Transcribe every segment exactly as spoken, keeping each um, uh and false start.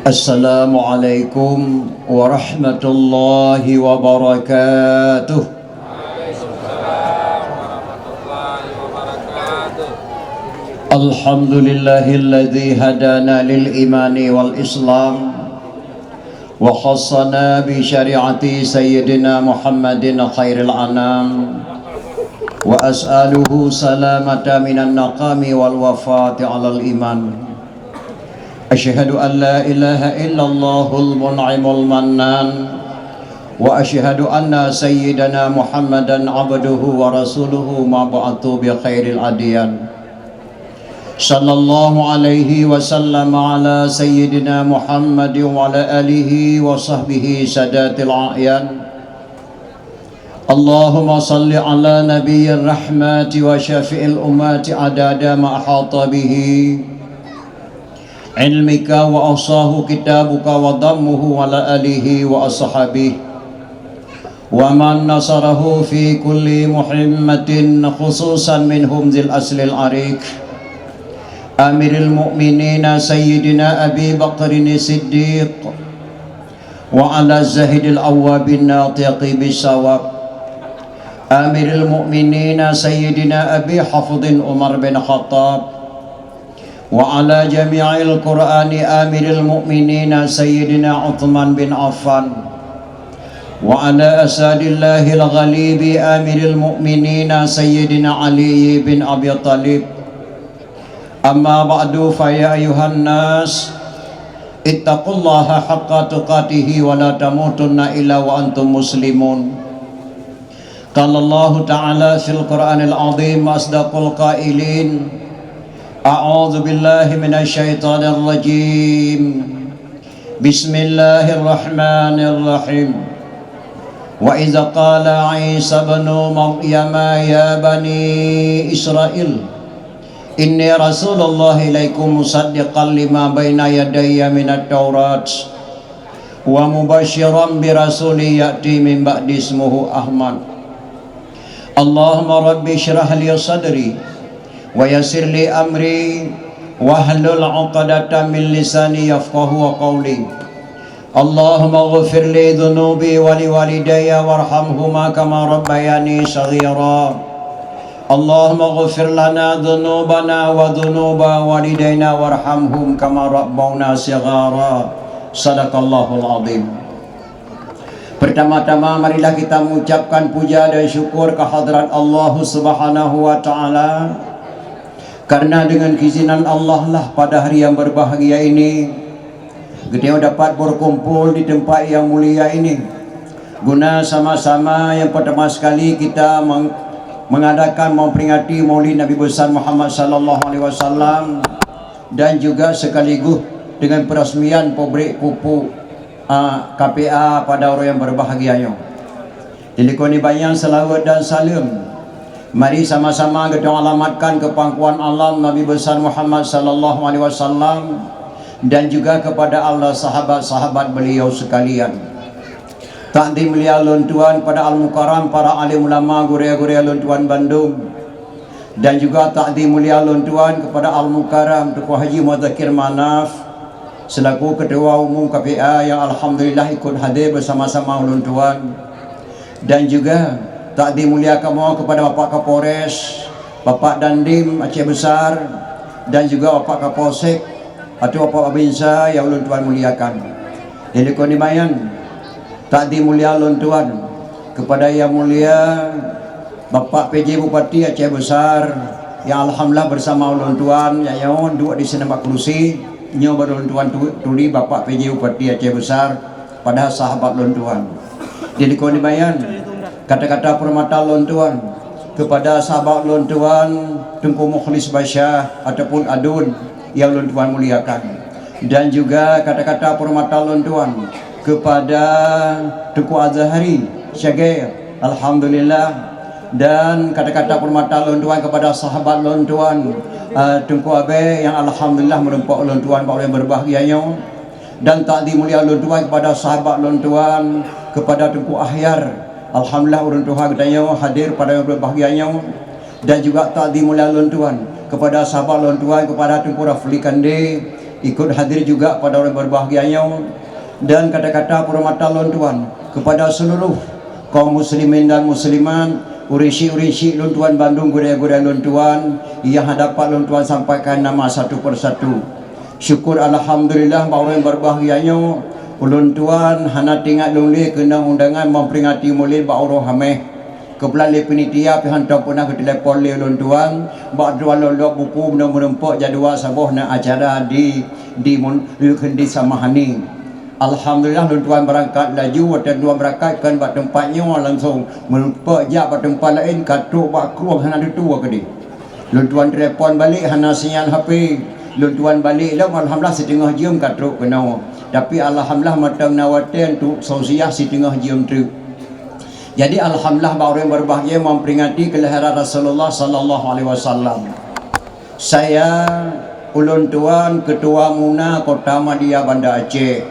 Assalamualaikum warahmatullahi wabarakatuh. Alhamdulillahilladzi hadana lil imani wal islam wa khassana bi syari'ati sayyidina Muhammadin khairil anam, wa as'aluhu salamata minan naqami wal wafati alal iman. Asyhadu an la ilaha illallahul mun'imul mannan, wa asyhadu anna sayyidana Muhammadan abduhu wa rasuluhu mab'utsu bi khairil adyan. Sallallahu alaihi wasallam ala sayyidina Muhammadin wa ala alihi wa sahbihi sadatil a'yan. Allahumma salli ala nabiyyir rahmati wa syafi'il ummati adada ma ahata bihi ilmika wa ahsahu kitabuka wa dammuhu wa ala alihi wa ashabihi wa man nasarahu fi kulli muhimmatin, khususan minhum zil aslil arik, Amiril Mukminina Sayyidina Abi Bakrin Siddiq, wa ala zahidil awwabin natiqi bisawab, Amiril Mukminina Sayyidina Abi Hafdin Umar bin Khattab, wa ala jami'il Qur'ani Amiril Mukminina Sayyidina Uthman bin Affan, wa ala asadillahil ghalibi Amiril Mukminina Sayyidina Ali bin Abi Thalib. Amma ba'du, fa ya ayyuhan nas, ittaqullaha haqqa tuqatihi wa la tamutunna illa wa antum muslimun. Qala Allahu ta'ala fil Qur'anil azim, asdaqul qailin, a'udzu billahi minasy syaithanir rajim. Bismillahirrahmanirrahim. Wa idza qala Isa ibnu Maryama ya bani Israil, inni rasulullah ilaikum musaddiqan lima baina yadayya minat Taurat wa mubasyiran bi rasulin ya'ti min ba'di ismuhu Ahmad. Allahumma rabbi syrah li sadri wa yassir li amri wahlul 'uqdatam min lisani yafqahu qawli. Allahumma ighfir li dzunubi wa li walidayya warhamhuma kama rabbayani shaghira. Allahumma ighfir lana dzunubana wa dzunuba walidaina warhamhum kama rabbauna shighara. Sadaqallahul azim. Pertama-tama, marilah kita mengucapkan puja dan syukur ke hadrat Allah Subhanahu wa Ta'ala, karena dengan keizinan Allah lah pada hari yang berbahagia ini, geutanyoe dapat berkumpul di tempat yang mulia ini, guna sama-sama yang pertama sekali kita meng-, mengadakan, memperingati Maulid Nabi Besar Muhammad sallallahu alaihi wasallam, dan juga sekaligus dengan peresmian pabrik pupuk, ah, K P A pada orang yang berbahagia nyoe. Dilikoni banyak salawat dan salam. Mari sama-sama geutanyoe alamatkan keu pangkuan alam Nabi Besar Muhammad sallallahu alaihi wasallam dan juga kepada Allah sahabat-sahabat beliau sekalian. Takdim mulia lôn tuan pada Al-Mukarram, para alim ulama, gurée-gurée lôn tuan bandum. Dan juga takdim mulia lôn tuan kepada Al-Mukarram Teungku Haji Muzakir Manaf selaku Ketua Umum K P A yang alhamdulillah ikut hadir bersama-sama ulôn tuan. Dan juga takdim mulia kamoe kepada Bapak Kapolres, Bapak Dandim Aceh Besar, dan juga Bapak Kapolsek atau Bapak Babinsa yang ulôn tuan muliakan. Jadi, kon dimayan, takdim mulia lôn tuan kepada Yang Mulia Bapak P J Bupati Aceh Besar, yang alhamdulillah bersama ulôn tuan, nyang nyoe duek di sinan bak kerusi, nyoe baru lôn tuan tu-, tuli Bapak P J Bupati Aceh Besar, padahal sahabat lôn tuan. Jadi, kon dimayan, kata-kata penghormatan lôn tuan kepada sahabat lôn tuan, Teungku Mukhlis Basyah ataupun Adun, yang lôn tuan muliakan. Dan juga kata-kata penghormatan lôn tuan kepada Teungku Azhari Syagee, alhamdulillah. Dan kata-kata penghormatan lôn tuan kepada sahabat lôn tuan, eh, Teungku Abee, yang alhamdulillah meureumpok lôn tuan bak ulèe berbahagia nyoe. Dan takdim mulia lôn tuan kepada sahabat lôn tuan, kepada Teungku Ahyar, alhamdulillah ureueng tuha geutanyoe hadir pada ulèe berbahagia nyoe. Dan juga takdim mulia lôn tuan kepada sahabat lôn tuan, kepada Teungku Rafli Kande, Ikut hadir juga pada ureuëng berbahagia nyoe dan kata-kata penghormatan lôn tuan kepada seluruh kaum muslimin dan muslimat, ureuëng syik-ureuëng syik lôn tuan bandum, gurée-gurée lôn tuan nyang hana dapat lôn tuan sampaikan nama satu persatu. Syukur alhamdulillah bak ureuëng berbahagia nyoe, ulôn tuan hana teuingat lôn lé keunoe undangan memperingati Maulid bak uroe Hameh. Keubeulayan lé panitia pih hantom peunah geutelepon lé ulôn tuan, bak droe lôn lok buku meunan meureumpok jadwal saboh na acara di, di mun-, di Samahani. Alhamdulillah lôn tuan beurangkat laju, watée lôn tuan beurangkat kon bak teumpat nyoe langsong meureumpok jak bak teumpat laén, ka trok bak krueng hana teutu keudeh. Lôn tuan telepon balek hana sinyal H P. Lôn tuan balek lom alhamdulillah siteungoh jeuem ka trok keunoe. Tapi alhamdulillah mantong na watée untuk sausiah siteungoh jeuem treuk. Jadi alhamdulillah bak ureuëng berbahagia memperingati kelahiran Rasulullah sallallahu alaihi wasallam. Saya ulôn tuan Ketua MUNA Kota Madia Banda Aceh.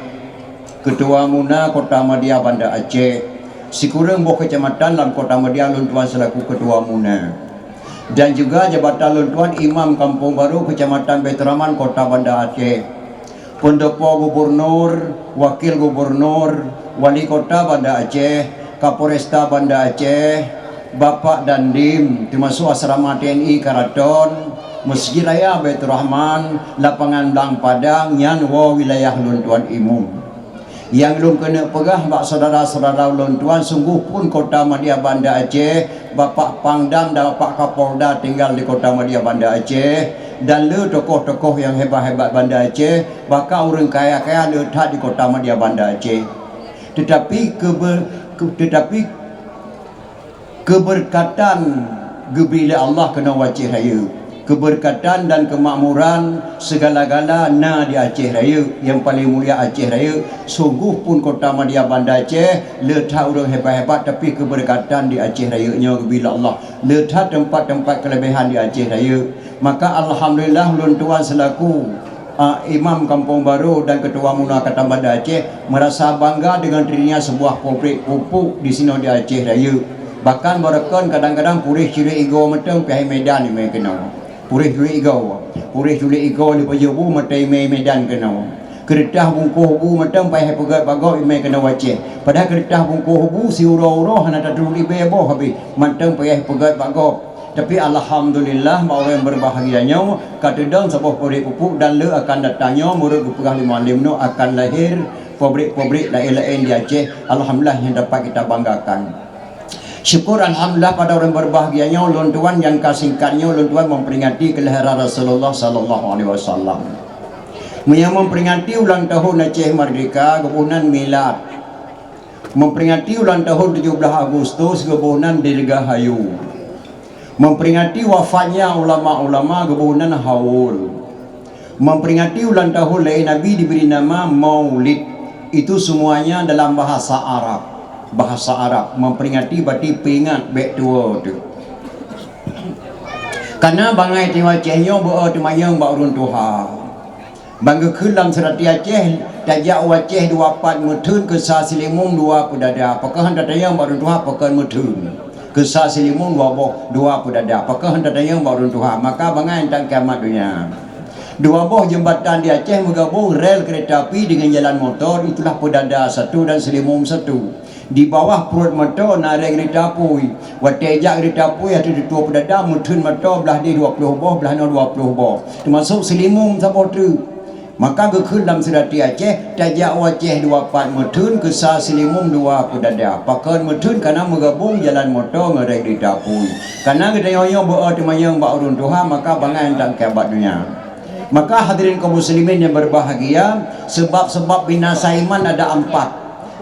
Ketua MUNA Kota Madia Banda Aceh. Sikureueng boh kecamatan lam Kota Madia ulôn tuan selaku Ketua MUNA. Dan juga jabatan lôn tuan Imam Kampung Baru Kecamatan Baiturrahman Kota Banda Aceh. Pendopo Gubernur, Wakil Gubernur, Wali Kota Banda Aceh, Kapolresta Banda Aceh, Bapak Dandim, termasuk asrama T N I Karaton, Masjid Raya Baiturrahman, Lapangan Blang Padang, nyan woe wilayah lôn tuan imum. Nyang lôn keuneuk peugah bak syedara-syedara ulôn tuan, sunggoh pun Kota Madia Banda Aceh, Bapak Pangdam dan Bapak Kapolda tinggal di Kota Madia Banda Aceh, dan le tokoh-tokoh nyang hebat-hebat Banda Aceh, bahkan ureuëng kaya-kaya le that di Kota Madia Banda Aceh. Tetapi kebe-, ke-, tetapi Keubeurkatan geubri lé Allah keunoe u Aceh Rayeuk. Keubeurkatan dan keumakmuran segala-gala na di Aceh Rayeuk. Nyang paleng mulia Aceh Rayeuk, sunggoh pun Kota Madia Banda Aceh, le that ureuëng hebat-hebat, tapi keubeurkatan di Aceh Rayeuk nyoe geubri lé Allah. Le that teumpat-teumpat keuleubehan di Aceh Rayeuk. Maka alhamdulillah ulôn tuan selaku a, Imam Kampung Baru dan Ketua MUNA Kota Banda Aceh merasa bangga dengan terjadinya sebuah pabrik pupuk di sinoe di Aceh Rayeuk. Bahkan barokon kadang-kadang puréh culek igoe mantong pih i Medan imé keunoe. Puréh culek igoe, puréh culek igoe di Pajoh Bu mantong imé Medan keunoe. Keureutah bungkôh bu mantong payah peugét bak gob imé keunoe u Aceh. Padahai keureutah bungkôh bu siuroe-uroe hana taturi bée boh habéh, mantong payah peugét bak gob. Tapi alhamdulillah, bak ureuëng berbahagia nyoe ka teudong saboh pabrik pupuk dan le akan datang nyoe meunurot geupeugah lé mualem nyoe akan lahé pabrik-pabrik laén-laén di Aceh. Alhamdulillah nyang dapat kita banggakan. Syukur alhamdulillah pada ureuëng berbahagia nyoe, lôn tuan nyang ka singkat nyoe lôn tuan memperingati kelahiran Rasulullah sallallahu alaihi wasallam. Meunyoe memperingati ulang tahun Aceh Merdeka, geuboh nan milad. Memperingati ulang tahun tujoh belas Agustus, geuboh nan dirgahayu. Memperingati wafatnya ulama-ulama, geuboh nan haul. Memperingati ulang tahun lahé Nabi diberi nama Maulid. Itu semuanya dalam bahasa Arab. Bahasa Arab memperingati berarti peuingat bék tuwoe teuh. Kana bangai teungoh Aceh nyoe beu-o teumanyong bak ureuëng tuha. Ban geukheun lam seurati Aceh, tajak u Aceh dua pat meutheun, keusa silimong dua peudada. Pakon han tatanyong bak ureuëng tuha pakon meutheun? Keusa silimong dua boh, dua peudada. Pakon han tatanyong bak ureuëng tuha? Maka bangai nyan kiamat donya. Dua boh jeumbatan di Aceh meugabong rel keureta api deungon jalan motor, itulah peudada satu dan silimong satu. Di bawah pruet motor na rel keureta apui. Watée jak keureta apui, ateueh tutoe peudada, meutheun motor blah deh dua ploh boh, blah noe dua ploh boh. Teumasok silimong saboh treuk. Maka geukheun lam seurati Aceh, tajak u Aceh dua pat meutheun, keusa silimong dua peudada. Pakon meutheun? Kana meugabong jalan motor ngon rel keureta apui. Kana geutanyoe nyoe beu-o teumanyong bak ureuëng tuha, maka bangai nyan kiamat donya. Maka hadirin kaum muslimin yang berbahagia, sebab-sebab binasa iman ada empat.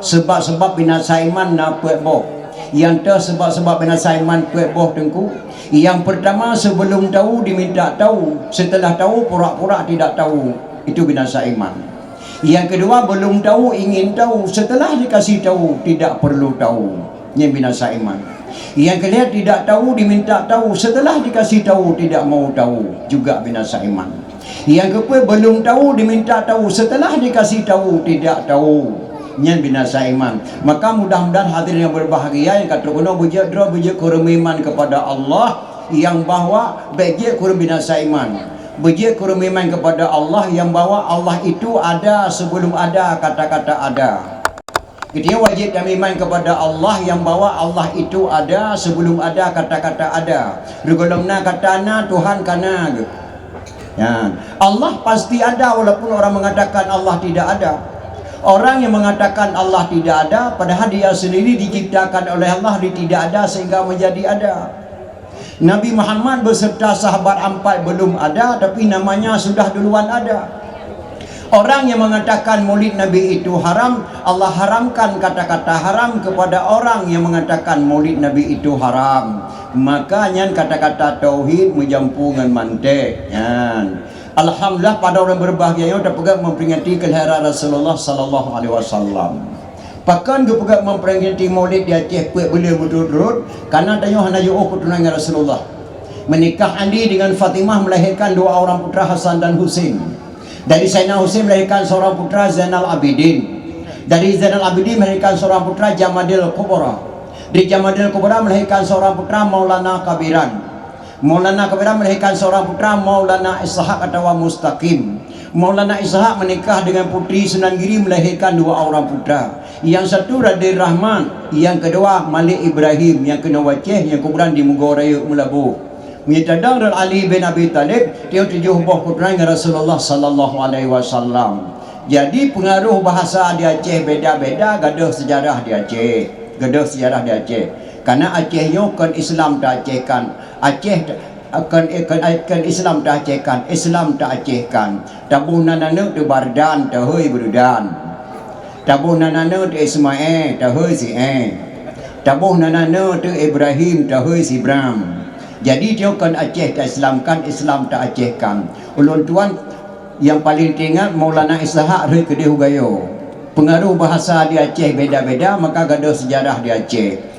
Sebab-sebab binasa iman na peuet boh. Nyang toh sebab-sebab binasa iman peuet boh, Teungku? Yang pertama, sebelum tahu diminta tahu, setelah tahu pura-pura tidak tahu. Itu binasa iman. Yang kedua, belum tahu ingin tahu, setelah dikasih tahu tidak perlu tahu. Nyan binasa iman. Yang ketiga, tidak tahu diminta tahu, setelah dikasih tahu tidak mau tahu, juga binasa iman. Yang keupeuet, belum tahu diminta tahu, setelah dikasih tahu tidak tahu. Nyan binasa iman. Maka mudah-mudahan hadirin yang berbahagia nyang ka trok keunoe beujeuet droe beujeuet keu ureuëng meuiman kepada Allah, nyang bahwa bék jeuet keu ureuëng binasa iman. Beujeuet keu ureuëng meuiman kepada Allah nyang bahwa Allah itu ada sebelum ada kata-kata ada. Geutanyoe wajéb tameuiman kepada Allah nyang bahwa Allah itu ada sebelum ada kata-kata ada. Reugohlom na kata na, Tuhan ka na geuh. Ya. Allah pasti ada walaupun orang mengatakan Allah tidak ada. Orang yang mengatakan Allah tidak ada, padahal dia sendiri diciptakan oleh Allah, dia tidak ada sehingga menjadi ada. Nabi Muhammad beserta sahabat empat belum ada, tapi namanya sudah duluan ada. Orang yang mengatakan Maulid Nabi itu haram, Allah haramkan kata-kata haram kepada orang yang mengatakan Maulid Nabi itu haram. Maka nyan kata-kata tauhid meujampu ngon mantek. Nyan. Alhamdulillah, pada ureuëng berbahagia nyoe tapeugah memperingati kelahiran Rasulullah sallallahu alaihi wasallam. Pakon geupeugah memperingati Maulid di Aceh peuet buleuen berturut-turut? Karena tanyoe hana jiôh keuturonan Rasulullah. Menikah Andi dengan Fatimah melahirkan dua orang putra, Hasan dan Husin. Dari Sayyidina Husin melahirkan seorang putra, Zainal Abidin. Dari Zainal Abidin melahirkan seorang putra, Jamadil Kubra. Dari Jamadil Kubra melahirkan seorang putra, Maulana Kabiran. Maulana Kabiran melahirkan seorang putra, Maulana Ishak atawa Mustaqim. Maulana Ishak menikah dengan Putri Sunan Giri, melahirkan dua orang putra. Yang satu Raden Rahman, yang kedua Malik Ibrahim, yang keunoe u Aceh, nyang kuburan di Mugo Rayeuk, Meulaboh. Meunyoe tadong Raden Ali bin Abi Thalib, tanyoe tujoh boh keuturonan Rasulullah sallallahu alaihi wasallam. Jadi, pengaruh bahasa di Aceh beda-beda, gadôh sejarah di Aceh. Gadôh sejarah di Aceh. Karena Aceh nyoe kon Islam ta-Acehkan. Aceh ta-, kon, kon, kon Islam ta-Acehkan, Islam ta-Acehkan. Taboh nan aneuk teuh Bardan, teuhôi Beureudan. Taboh nan aneuk teuh Ismail, teuhôi Si'e. Taboh nan aneuk teuh Ibrahim, teuhôi Sibram. Jadi, nyoe kon Aceh ta-Islamkan, Islam ta-Acehkan. Ulôn tuan nyang paleng teuingat Maulana Ishak rhot keudeh u Gayo. Pengaruh bahasa di Aceh beda-beda, maka gadôh sejarah di Aceh.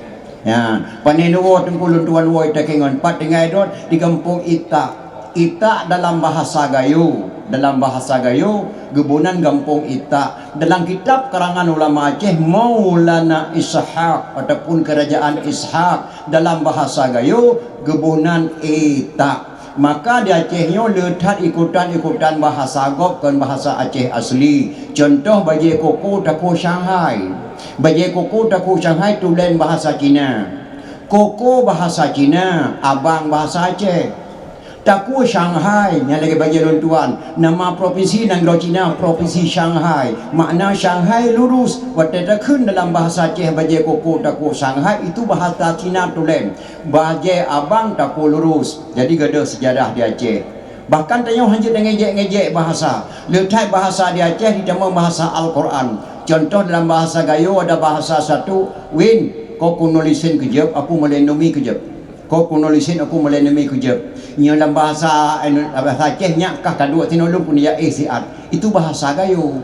Ya, pane neuwoe teungku lôn tuan woe takengon, pat tinggai rot di gampông Itak. Itak dalam bahasa Gayo, dalam bahasa Gayo, geuboh nan gampông Itak. Dalam kitab karangan ulama Aceh, Maulana Ishak ataupun Kerajaan Ishak, dalam bahasa Gayo, geuboh nan Itak. Maka di Aceh nyoe le that ikutan-ikutan bahasa gob kon bahasa Aceh asli. Contoh, bajée koko takue Shanghai. Bajée koko takue Shanghai tulen bahasa Cina. Koko bahasa Cina, abang bahasa Aceh. Takue Shanghai, nyan lagée bajée lôn tuan. Nama provinsi nanggroe Cina, Provinsi Shanghai. Makna Shanghai lurus. Watée takheun dalam bahasa Aceh bajée koko takue Shanghai, itu bahasa Cina tulen. Bajée abang takue lurus. Jadi gadôh sejarah di Aceh. Bahkan tanyoe hanjeuet ngejek-ngejek bahasa. Le that bahasa di Aceh jitamong bahasa Al-Quran. Contoh dalam bahasa Gayo ada bahasa satu, "Win, kok kuno lisen keujeup, aku mulai numi keujeup. Kok kuno lisen, aku mulai numi keujeup." Nyoe dalam bahasa, eh, bahasa Aceh nyak kah kaduek tinoe lôn pun ya eh siat. Itu bahasa Gayo.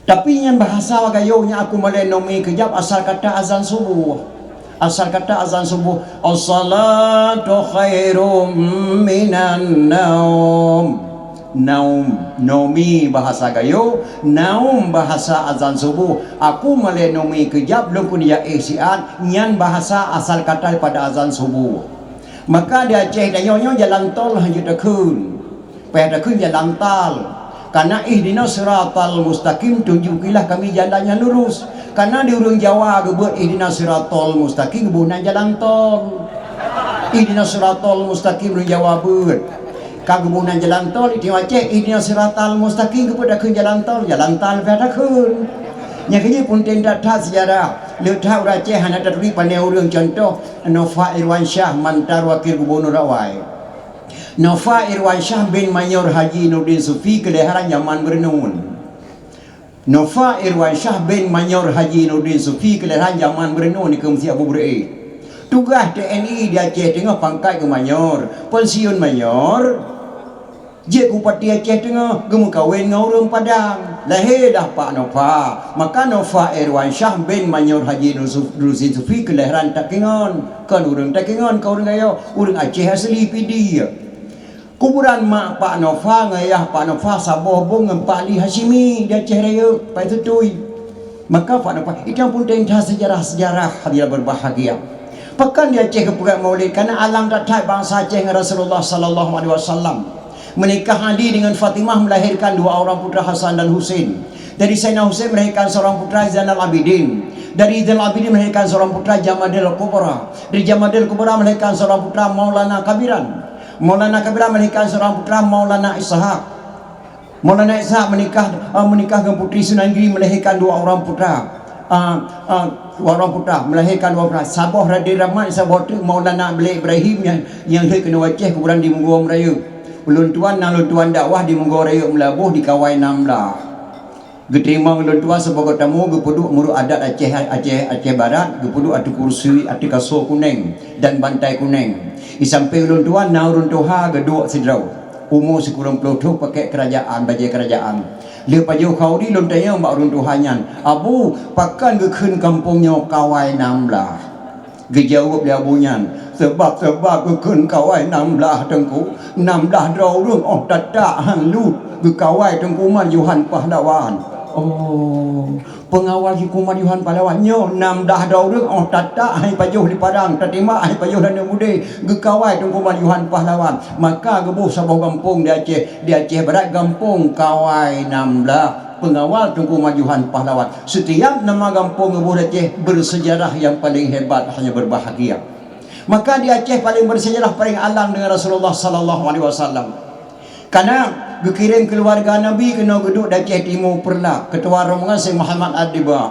Tapi nyan bahasa Gayo nyan aku mulai numi keujap asal kata azan subuh. Asal kata azan subuh, "As-salatu khairum minan naum." Naum, nomi bahasa Gayo, naum bahasa azan subuh. Aku mulai numi keujap lôn pun ya eh siat, nyan bahasa asal kata daripada azan subuh. Maka di Aceh tanyoe nyoe jalan tol hanjeuet takheun. Payah takheun jalan tal. Karena ihdinas siratal mustaqim, tunjukilah kami jalan yang lurus. Karena di ureuëng Jawa geubeuet ihdinas siratal mustaqim geuboh nan jalan tol. Ihdinas siratal mustaqim ureuëng Jawa beuet. Ka geuboh nan jalan tol, di Aceh ihdinas siratal mustaqim geubeuet takheun jalan tol, jalan tal payah takheun. Nyang keuh nyan peunteng that-that sejarah. Le that ureuëng Aceh hana taturi pane ureuëng, contoh Nova Irwansyah mantan wakil gubunur awai. Nova Irwansyah bin Mayor Haji Nurdin Sufi keulahiran jaman Beureunoe. Nova Irwansyah bin Mayor Haji Nurdin Sufi keulahiran jaman Beureunoe nikeue Meuseujid Abu Beureu'eh. Tugaih T N I di Aceh Teungoh pangkat geumayor, pensiun mayor. Jeuet keu Bupati Aceh Teungoh, geumeukawen ngon ureuëng Padang. Lahé dah Pak Nova. Maka Nova Irwansyah bin Mayor Haji Nurdin Sufi keulahiran Takengon. Kon ureuëng Takengon, kon ureuëng Gayo, ureuëng Aceh asli Pidie. Kuburan mak Pak Nova ngon yah Pak Nova saboh bong ngon Pak Li Hasyimi di Aceh Rayeuk, Pak Tutui. Maka Pak Nova, itu nyang peunteng that sejarah-sejarah hadirin berbahagia. Pakon di Aceh geupeugah Maulid, karena alam that-that bansa Aceh ngon Rasulullah sallallahu alaihi wasallam. Menikah Ali dengan Fatimah melahirkan dua orang putra Hasan dan Husain. Dari Sayyidina Husain melahirkan seorang putra Zainal Abidin. Dari Zainal Abidin melahirkan seorang putra Jamadil Kubra. Dari Jamadil Kubra melahirkan seorang putra Maulana Kabiran. Maulana Kabiran melahirkan seorang putra Maulana Ishak. Maulana Ishak menikah, eh, menikah dengan Putri Sunandri, melahirkan dua orang putra. Ah, ah, dua orang putra, melahirkan dua putra. Saboh Raden Rahmat, saboh teuk Maulana Beli Ibrahim yang, yang lheueh keunoe u Aceh, kuburan di Meugoe Meurayeuk. Ulôn tuan na lôn tuan dakwah di Meugoe Meurayeuk Meulaboh di Kawai Nam Blah. Geuteurimong ulôn tuan sibagoe tamu, geupeuduek meunurot adat Aceh, Aceh, Aceh Barat, geupeuduek ateueh kursi, ateueh kasô kuneng dan bantai kuneng. Di sampéng ulôn tuan na ureuëng tuha geuduek sidroe, umu sikureueng ploh thon, pakèk keurajeuen, bajée keurajeuen. Lheueh pajoh khauri, lôn tanyong bak ureuëng tuha nyan, "Abu, pakon geukheun gampông nyoe Kawai Nam Blah?" Geujaweueb lé abu nyan, "Sabab, sabab geukheun Kawai Nam Blah, Teungku. Nam blah droe ureuëng 'oh tatak han lut geukawai Teungku Umar Johan Pahlawan." Oh, peungawai Teungku Umar Johan Pahlawan nyoe nam blah droe ureuëng 'oh tatak han pajoh di padang, tatimbak han pajoh di aneuk mudé, geukawai Teungku Umar Johan Pahlawan. Maka geuboh saboh gampông di Aceh, di Aceh Barat, gampông Kawai Nam Blah. Pengawal Teungku Umar Johan Pahlawan. Setiap nama gampông geuboh di Aceh bersejarah yang paling hebat, hanya berbahagia. Maka di Aceh paling bersejarah, paling alang dengan Rasulullah sallallahu alaihi wasallam. Karena geukirém keuluwarga Nabi keunoe geuduek di Aceh Timu Peureulak, keutua rombongan Syekh Muhammad Ad-Diba.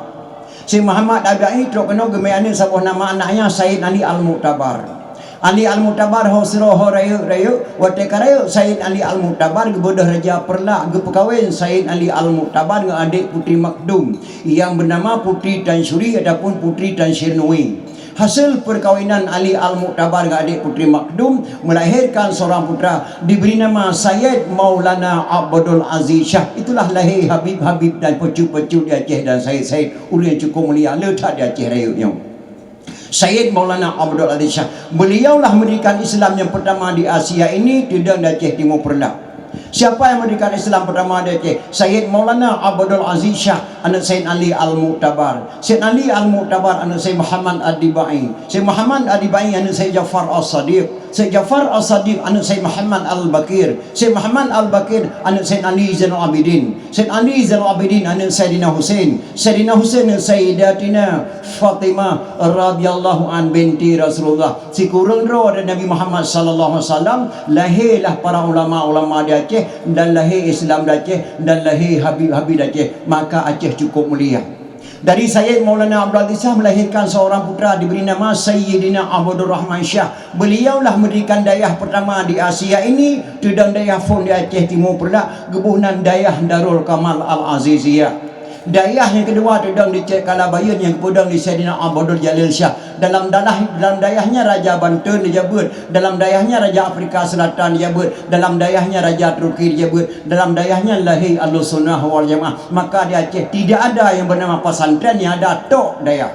Syekh Muhammad Ad-Dibai trok keunoe geumè aneuk saboh nama, anaknya Said Ali Al-Mu'tabar. Ali Al-Mu'tabar ho sidroe ho rayeuk-rayeuk, watèe ka rayeuk Said Ali Al-Mu'tabar geubeudôh Raja Peureulak, geupeukawen Said Ali Al-Mu'tabar ngon adék Putri Makdum yang bernama Putri Tansyuri ataupun Putri Tansyirnui. Hasil perkawinan Ali Al-Mu'tabar ngon adék Putri Makdum melahirkan seorang putra, diberi nama Sayyid Maulana Abdul Aziz Syah. Itulah lahé habib-habib dan pecut-pecut di Aceh dan said-said, ureuëng nyang cukup mulia le that di Aceh Rayeuk nyoe. Sayyid Maulana Abdul Aziz Syah. Beliaulah mendirikan Islam yang pertama di Asia ini, teudong di Aceh Timu Peureulak. Siapa yang mendirikan Islam pertama di Aceh? Sayyid Maulana Abdul Aziz Syah, aneuk Sayyid Ali Al-Mu'tabar. Sayyid Ali Al-Mu'tabar, aneuk Sayyid Muhammad Ad-Dibai. Sayyid Muhammad Ad-Dibai, aneuk Sayyid Ja'far As-Sadiq. Sayyid Ja'far As-Sadiq, aneuk Sayyid Muhammad Al-Baqir. Sayyid Muhammad Al-Baqir, aneuk Sayyid Ali Zainal Abidin. Sayyid Ali Zainal Abidin, aneuk Sayyidina Husain. Sayyidina Husain, aneuk Sayyidatina Fatimah radhiyallahu an binti Rasulullah. Sikureueng droe dari Nabi Muhammad sallallahu alaihi wasallam, lahé lah para ulama-ulama di Aceh, dan lahé Islam di Aceh, dan lahé habib-habib di Aceh. Maka Aceh cukup mulia. Dari Sayyid Maulana Abdul Aziz Syah melahirkan seorang putra diberi nama Sayyidina Abdul Rahman Syah. Beliaulah mendirikan dayah pertama di Asia ini, teudong dayah phôn di Aceh Timu Peureulak, geuboh nan Dayah Darul Kamal Al-Aziziyah. Dayah nyang keudua teudong di Cek Kalabayeuen nyang geupeudong di Saidina Abdul Jalil Syah. Dalam dalah, dalam dayah nyan Raja Banten dijabeuet, dalam dayah nyan Raja Afrika Selatan dijabeuet, dalam dayah nyan Raja Turki dijabeuet, dalam dayah nyan lahé Ahlussunnah wal Jamaah. Maka di Aceh tidak ada yang bernama pesantren, yang ada tok dayah.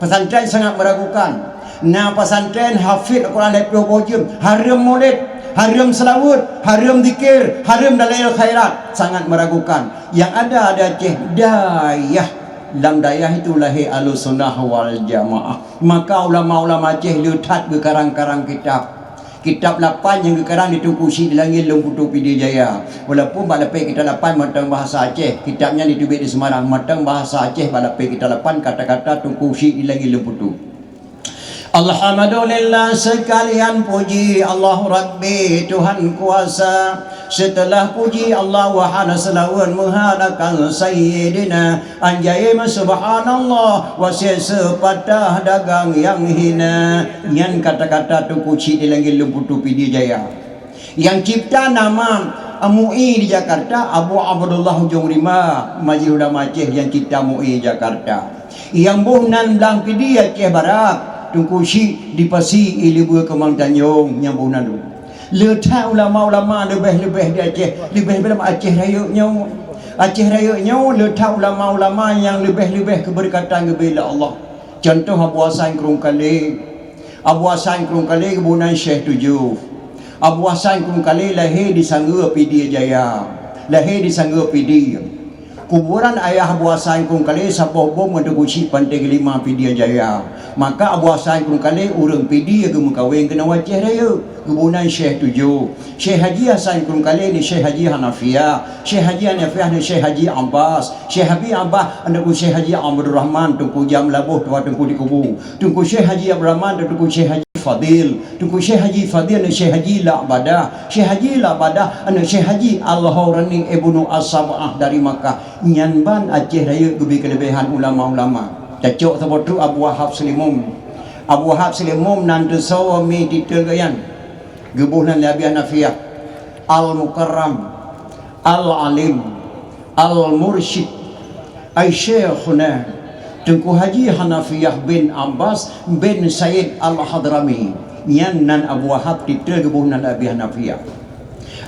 Pesantren sangat meragukan. Na pesantren hafid Al-Quran lapan ploh boh jeuem, hareuem maulid, hareuem seulaweuet, hareuem zikir, hareuem dalail khairat. Sangat meragukan. Yang ada di Aceh dayah. Lam dayah itu lahé Ahlussunnah wal Jamaah. Maka ulama-ulama Aceh le that geukarang-karang kitab. Kitab lapan nyang geukarang di Teungku Chik di Langét Lôn Putu Pidie Jaya. Walaupun bak lapéh kitab lapan mantong bahasa Aceh, kitab nyan jiteubiet di Semarang mantong bahasa Aceh, bak lapéh kitab lapan kata-kata Teungku Chik di Langét Lôn Putu. Alhamdulillah, sekalian puji Allah Rabbi Tuhan kuasa. Setelah puji Allah, wahana seulaweuet meuhadakan Sayyidina Anjaim subhanallah, wasiet seupatah dagang nyang hina. Nyan kata-kata Teungku Chik di Langét Lôn Putu Pidie Jaya. Nyang cipta nama MUI di Jakarta, Abu Abdullah Ujong Rimba, Majelis Ulama Aceh nyang cipta MUI Jakarta. Nyang boh nan Blang Pidie Aceh Barat, Teungku Chik di Pasi Ileubeu Keumang Tanjong, nyang boh nan tu. Le that ulama-ulama leubeh-leubeh di Aceh, leubeh-leubeh lam Aceh Rayeuk nyoe. Aceh Rayeuk nyoe le that ulama-ulama nyang leubeh-leubeh keubeureukat geubri lé Allah. Contoh Abu Hasan Krueng Kalé. Abu Hasan Krueng Kalé geuboh nan Syekh Tujoh. Abu Hasan Krueng Kalé lahé di Sanggeue Pidie Jaya. Lahé di Sanggeue Pidie. Kuburan ayah Abu Hasan Krueng Kalé saboh bom meuteugeuchik Pantai Geulima Pidie Jaya. Maka Abu Hasan Krueng Kalé ureuëng Pidie geumeukawen keunoe u Aceh Rayeuk. Geuboh nan Syekh tujoh. Syekh Haji Hasan Krueng Kalé ni Syekh Haji Hanafiah. Syekh Haji Hanafiah ni Syekh Haji Abbas. Syekh Haji Abbas aneuk Syekh Haji Abdul Rahman, Teungku Jam Laboh, tuha Teungku di Kubu. Teungku Syekh Haji Abdul Rahman dan Teungku Syekh Haji Fadil. Teungku Syekh Haji Fadil dan Syekh Haji La'badah. Syekh Haji La'badah aneuk Syekh Haji Al-Haurani Ibnu As-Sab'ah dari Makkah. Nyan ban Aceh Rayeuk geubri keuleubehan ulama-ulama. Tacok saboh treuk Abu Wahab Seulimum. Abu Wahab Seulimum nan teusoe mi titel geuh nyan. Geuboh nan lé Abi Hanafiah. Al-Mukarram. Al-Alim. Al-Mursyid. Ai Syekhuna Teungku Haji Hanafiah bin Abbas bin Said Al-Hadrami. Nyan nan Abu Wahab titel geuboh nan Abi Hanafiah.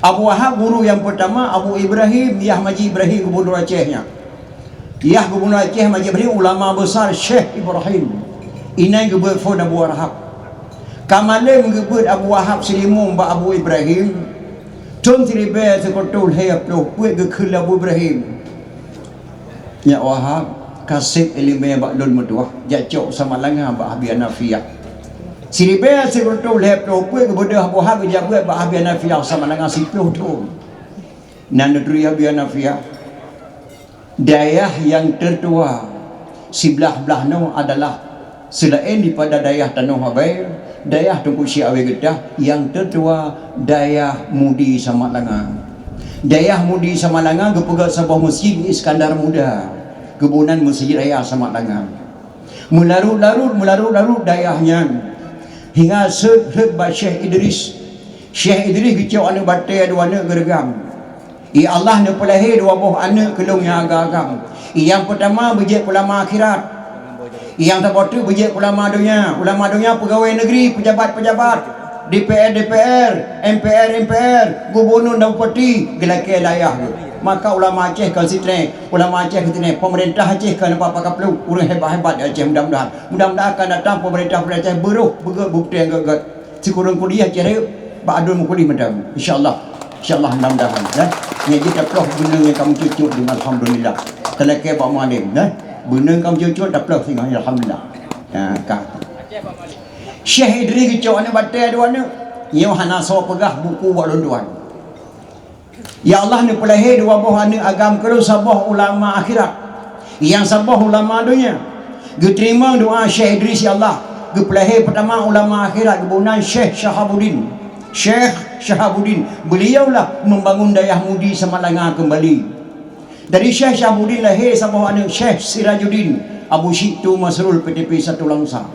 Abu Wahab guru nyang peurtama Abu Ibrahim, yah Maji Ibrahim gubunur Aceh nyan. Yah gubunur Aceh Maji Ibrahim ulama besar Syekh Ibrahim. Inan geubeuet phon Abu Wahab. Ka malem geubeuet Abu Wahab Seulimum bak Abu Ibrahim. Thon siribèe sikureueng lhèe ploh peuet geukheun lé Abu Ibrahim. Nyak Wahab, ka sép ileumèe bak lôn meutuwah, jak cok Samalanga bak Abi Hanafiah. Siribèe sikureueng lhèe ploh peuet geubeudôh Abu Wahab geujak beuet bak Abi Hanafiah Samalanga siploh thon. Nan neuturi Abi Hanafiah, dayah nyang teutua siblah-blah nyoe adalah Seulaén dipada dayah Tanoh Abée, dayah Teungku Syik Abée Geutah, nyang teutua dayah Mudi Samalanga. Dayah Mudi Samalanga geupeugöt saboh meuseujid Iskandar Muda, geuboh nan Meuseujid Raya Samalanga. Meularot-larot, meularot-larot dayah nyan, hingga seuet rhot bak Syekh Idris. Syekh Idris geucok aneuk batée dua aneuk geureugam. I Allah neupeulahé dua boh aneuk keu lôn nyang agam-agam. I nyang peutama beujeuet ulama akhirat. I nyang saboh teuk beujeuet ulama donya. Ulama donya peugawée negeri, peujabat-peujabat, D P R, D P R, M P R, M P R, gubunur dan bupati, geulakée layah geuh. Maka ulama Aceh kon sitrée, ulama Aceh kon sitrée, peumeurintah Aceh kon apa-apa kaplu, ureuëng hebat-hebat di Aceh mudah-mudahan. Mudah-mudahan akan datang peumeurintah-peumeurintah Aceh beuroh beugét bukeuti nyang gét-gét. Sikureueng kuliah cit rayeuk bak aduen meukuliah mantong. Insya Allah. Insya Allah mudah-mudahan, ya. Nyan jih taploh beuneung nyang ka meucucuk di alhamdulillah. Talakée bak mualim, ya. Beuneung ka meucucuk taploh singoh alhamdulillah. Ya, ka. Syekh Idris geucok aneuk batée dua aneuk. Nyoe hana soe peugah buku bak lôn tuan. Ya Allah, neupeulahé dua boh aneuk agam keu lôn, saboh ulama akhirat, nyang saboh ulama donya. Geuteurimong doa Syekh Idris, ya Allah, geupeulahé peutama ulama akhirat, geuboh nan Syekh Syahabuddin. Syekh Syahabuddin, beliaulah membangun dayah Mudi Samalanga kembali. Dari Syekh Syahabuddin lahé saboh aneuk Syekh Sirajuddin, Abu Syi'tu Masrul P T P Satu Langsa.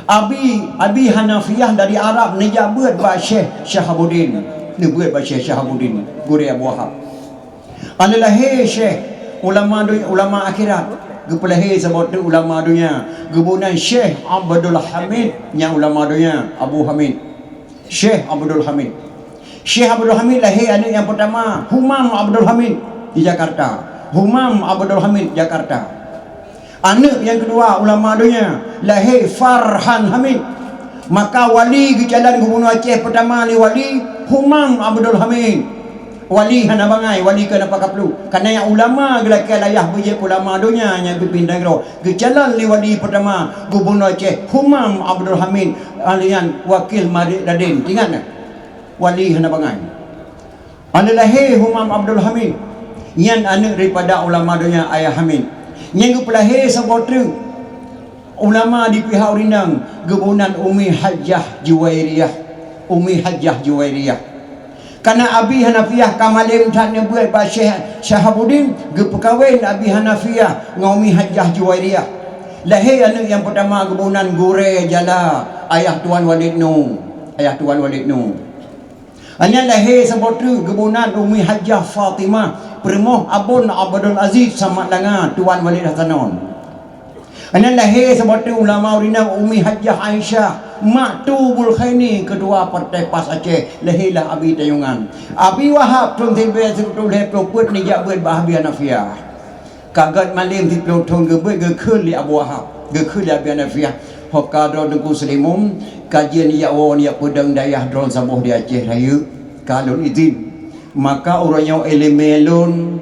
Abi, Abi Hanafiah dari Arab neujak beuet bak Syekh Syahabuddin, neubeuet bak Syekh Syahabuddin, gurée Abu Wahab. Aneuk lahé Syekh, ulama donya, ulama akhirat, geupeulahé saboh teuk ulama donya, geuboh nan Syekh Abdul Hamid, nyang ulama donya, Abu Hamid. Syekh Abdul Hamid. Syekh Abdul Hamid lahé aneuk nyang peutama, Humam Abdul Hamid di Jakarta. Humam Abdul Hamid, Jakarta. Aneuk nyang keudua ulama donya, lahé Farhan Hamid. Maka wali geucalon gubunur Aceh peutama lé wali Humam Abdul Hamid. Wali hana bangai, wali keu napa kaplu. Karena nyang ulama geulakée layah beujeuet ulama donya nyang pimpin nanggroe. Geucalon lé wali peutama gubunur Aceh Humam Abdul Hamid, alian wakil Marik Raden. Ingat na? Wali hana bangai. Aneuk lahé Humam Abdul Hamid, nyan aneuk daripada ulama donya Ayah Hamid. Nyang geupeulahé saboh treuk ulama di pihak ureueng inong, geuboh nan Umi Hajjah Juwairiyah. Umi Hajjah Juwairiyah. Karena Abi Hanafiah ka malém that neubeuet bak Syekh Syahabuddin, geupeukawen Abi Hanafiah ngon Umi Hajjah Juwairiyah. Lahé aneuk nyang peutama geuboh nan Gurée Jala, ayah Tuan Walid Nu. Ayah Tuan Walid Nu. Nyan lahé saboh treuk geuboh nan Umi Hajjah Fatimah, peurumoh Abon Abdul Aziz Samalanga, Tuan Walid Hasanon. Nyan lahé saboh treuk ulama ureueng inong Umi Hajjah Aisyah, mak Tu Bulkhaini, keutua Partai pas Aceh, lahé lah Abi Tayungan. Abi Wahab thon siribèe sikureueng lhèe ploh peuet neujak beuet bak Abi Hanafiah. Ka gèt malem siploh thon geubeuet geukheun lé Abu Wahab, geukheun lé Abi Hanafiah. Ho ka droe Teungku Seulimum, ka jeuet jak woe jak peudong dayah droe saboh di Aceh Rayeuk, ka lôn idhin. Maka uroe nyoe ileumèe lôn,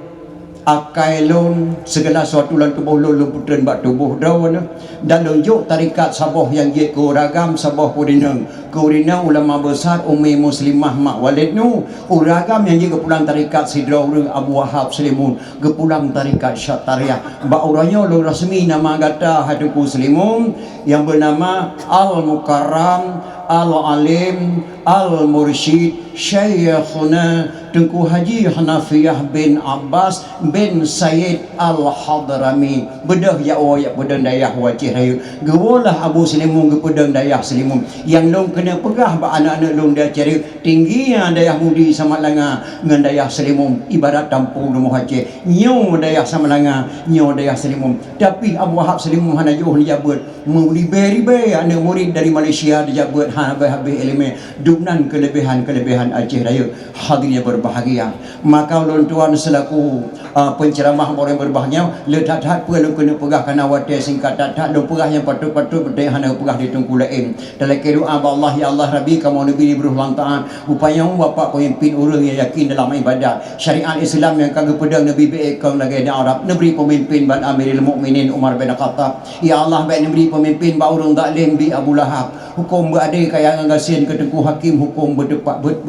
Akai lôn, segala sesuatu lam tuboh lôn, lôn peutreun bak tuboh droeneuh. Dan lôn jok tarekat saboh nyang jeuet keu ureueng agam, saboh keu ureueng inong. Keu ureueng inong ulama besar, Ummi Muslimah, Mak Walid Nu. Ureueng agam nyang jeuet geupulang tarekat sidroe ureueng, Abu Wahab Seulimun, geupulang tarekat Syatariah. Bak uroe nyoe lôn rasmi nama gata hai Teungku Seulimun, nyang beunama Al-Mukarram, Al-Alim, Al-Mursyid, Syaikhuna Teungku Haji Hanafiah bin Abbas bin Said Al-Hadrami. Beudôh jak woe jak peudong dayah u Aceh Rayeuk. Geuwoe lah Abu Seulimun geupeudong dayah Seulimun. Nyang lôn keuneuk peugah bak aneuk-aneuk lôn di Aceh Rayeuk, tinggi dayah Mudi Samalanga ngon dayah Seulimun, ibarat tampu rumoh Aceh. Nyoe dayah Samalanga, nyoe dayah Seulimun. Tapi Abu Wahab Seulimun hana jiôh neujabeuet. Meuribèe-ribèe aneuk murit dari Malaysia dijabeuet, hana habéh-habéh ileumèe. Dum nan keuleubehan-keuleubehan Aceh Rayeuk. Hadirin yang berbahagia, maka ulôn tuan selaku, ah, penceramah ureueng berbahagia, le that-that peue lôn keuneuk peugah, karena watèe singkat that-that, lôn peugah nyang patut-patut, beutôi hana peugah di teungku laén. Talakèe doa bak Allah, "Ya Allah Rabbi, kamoe neubri di broh lam taat, upaya Bapak pemimpin ureueng nyang yakin dalam ibadat, syariat Islam nyang ka geupeudong neubri bèk kon lagèe di Arab, neubri pemimpin ban Amirul Mukminin Umar bin Khattab. Ya Allah, bèk neubri pemimpin bak ureueng zalim, bi Abu Lahab. Huköm beuadé kaya ngon gasien, keu Teungku Hakim huköm beuteupat, beut-,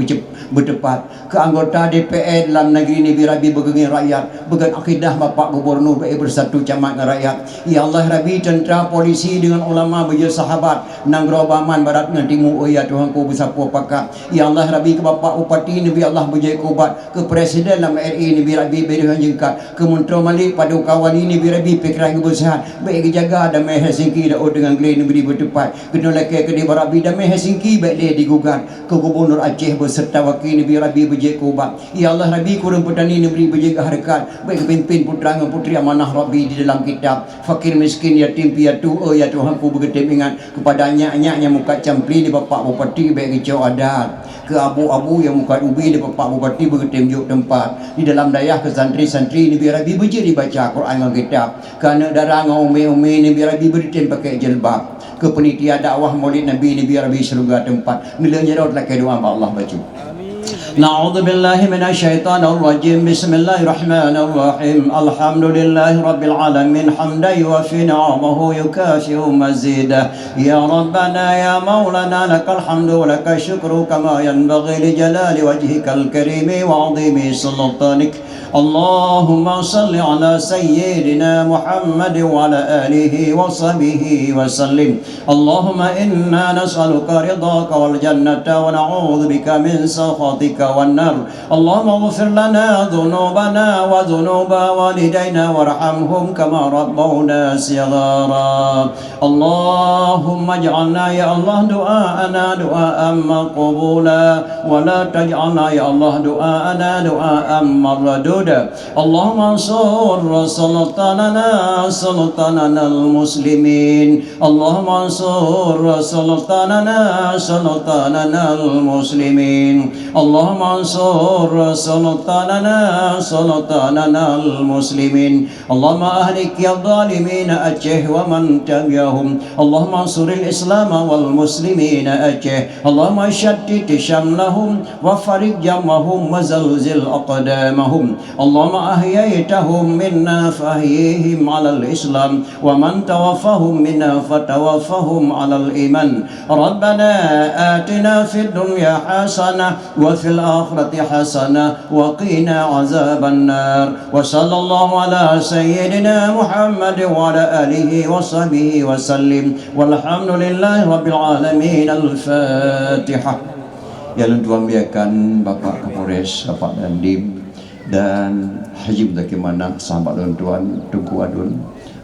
beuteupat. Keu anggota D P R lam negeri neubri Rabbi beugeungieng rakyat, beugon akidah Bapak Gubernur bèk beusatu camat ngon rakyat. Ya Allah Rabbi, tentera, polisi deungon ulama beujeuet sahabat, nanggroe beuaman barat ngon timu, oh ya Tuhanku, beusapeue pakat. Ya Allah Rabbi, keu Bapak Bupati neubri Allah beujeuet keu ubat, keu Presiden lam R I neubri Rabbi bri deungon jeungkat, keu Meuntroe Malik, Paduka Wali neubri Rabbi pikiran geuh beuseuhat, bèk geujaga damé Helsinki, Daud deungon Glenn neubri beuteupat, keunoe lakèe keudéh bak Rabbi damé Helsinki bèk lé digugat, keu Gubernur Aceh beuseurta waki neubri Rabbi beujeuet keu ubat. Ya Allah Rabbi, keu ureueng peutani neubri beujeuet keu hareukat, bèk geupimpin putra ngon putri amanah Rabbi di dalam kitab. Fakir miskin, yatim piatu, oh ya Tuhanku, beugeutém ingat. Keupada nyak-nyak nyang mukat campli di Bapak Bupati bèk geucok adat. Keu abu-abu nyang mukat ubi di Bapak Bupati beugeutém jok teumpat. Di dalam dayah keu santri-santri neubri Rabbi beujeuet jibaca Quran ngon kitab. Keu aneuk dara ngon umi-umi neubri Rabbi beutém pakèk jilbab. Keu panitia dakwah Maulid Nabi neubri Rabbi syeuruga teumpat. Neulheueh jaroe talakèe doa bak Allah bacut. أعوذ بالله من الشيطان الرجيم. بسم الله الرحمن الرحيم. الحمد لله رب العالمين، حمدا يوافي نعمه ويكافئ مزيده. يا ربنا يا مولانا، لك الحمد ولك الشكر كما ينبغي لجلال وجهك الكريم وعظيم سلطانك. اللهم صل على سيدنا محمد وعلى آله وصحبه وسلم. اللهم إنا نسألك رضاك والجنة ونعوذ بك من سخطك والنار. اللهم اغفر لنا ذنوبنا وذنوب والدينا وارحمهم كما ربونا صغارا. اللهم اجعلنا يا الله دعاءنا دعاء مقبولا، ولا تجعلنا يا الله دعاءنا دعاء مردودا. اللهم انصر سلطاننا سلطاننا المسلمين. اللهم انصر سلطاننا سلطاننا المسلمين. اللهم انصر سلطاننا سلطاننا المسلمين. اللهم أهلك يا الظالمين أتشيه ومن تبعهم. اللهم انصر الإسلام والمسلمين أتشيه. اللهم شتت شملهم وفرق جمعهم وزلزل أقدامهم. اللهم أحييتهم منا فأحيهم على الإسلام، ومن توفاهم منا فتوفاهم على الإيمان. ربنا آتنا في الدنيا حسنة وفي الآخرة حسنة وقنا عذاب النار. وصلى الله على سيدنا محمد وعلى آله وصحبه وسلم. والحمد لله رب العالمين. الفاتحة. Nyang lôn tuan muliakan Bapak Kapolres, Bapak Dandim, dan Haji Muzakir Manaf, sahabat lôn tuan, Teungku Adun.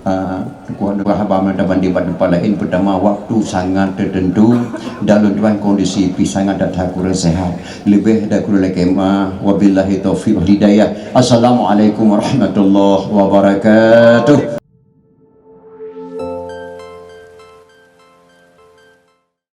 Ah, Teungku Adun, haba mantong banding bak teumpat laén, peutama waktu sangat teuteuntu, dan lôn tuan kondisi pih sangat that kurang sehat. Leubeh dan kurang lakèe meu'ah, wabillahi taufiq wal hidayah. Assalamualaikum warahmatullahi wabarakatuh.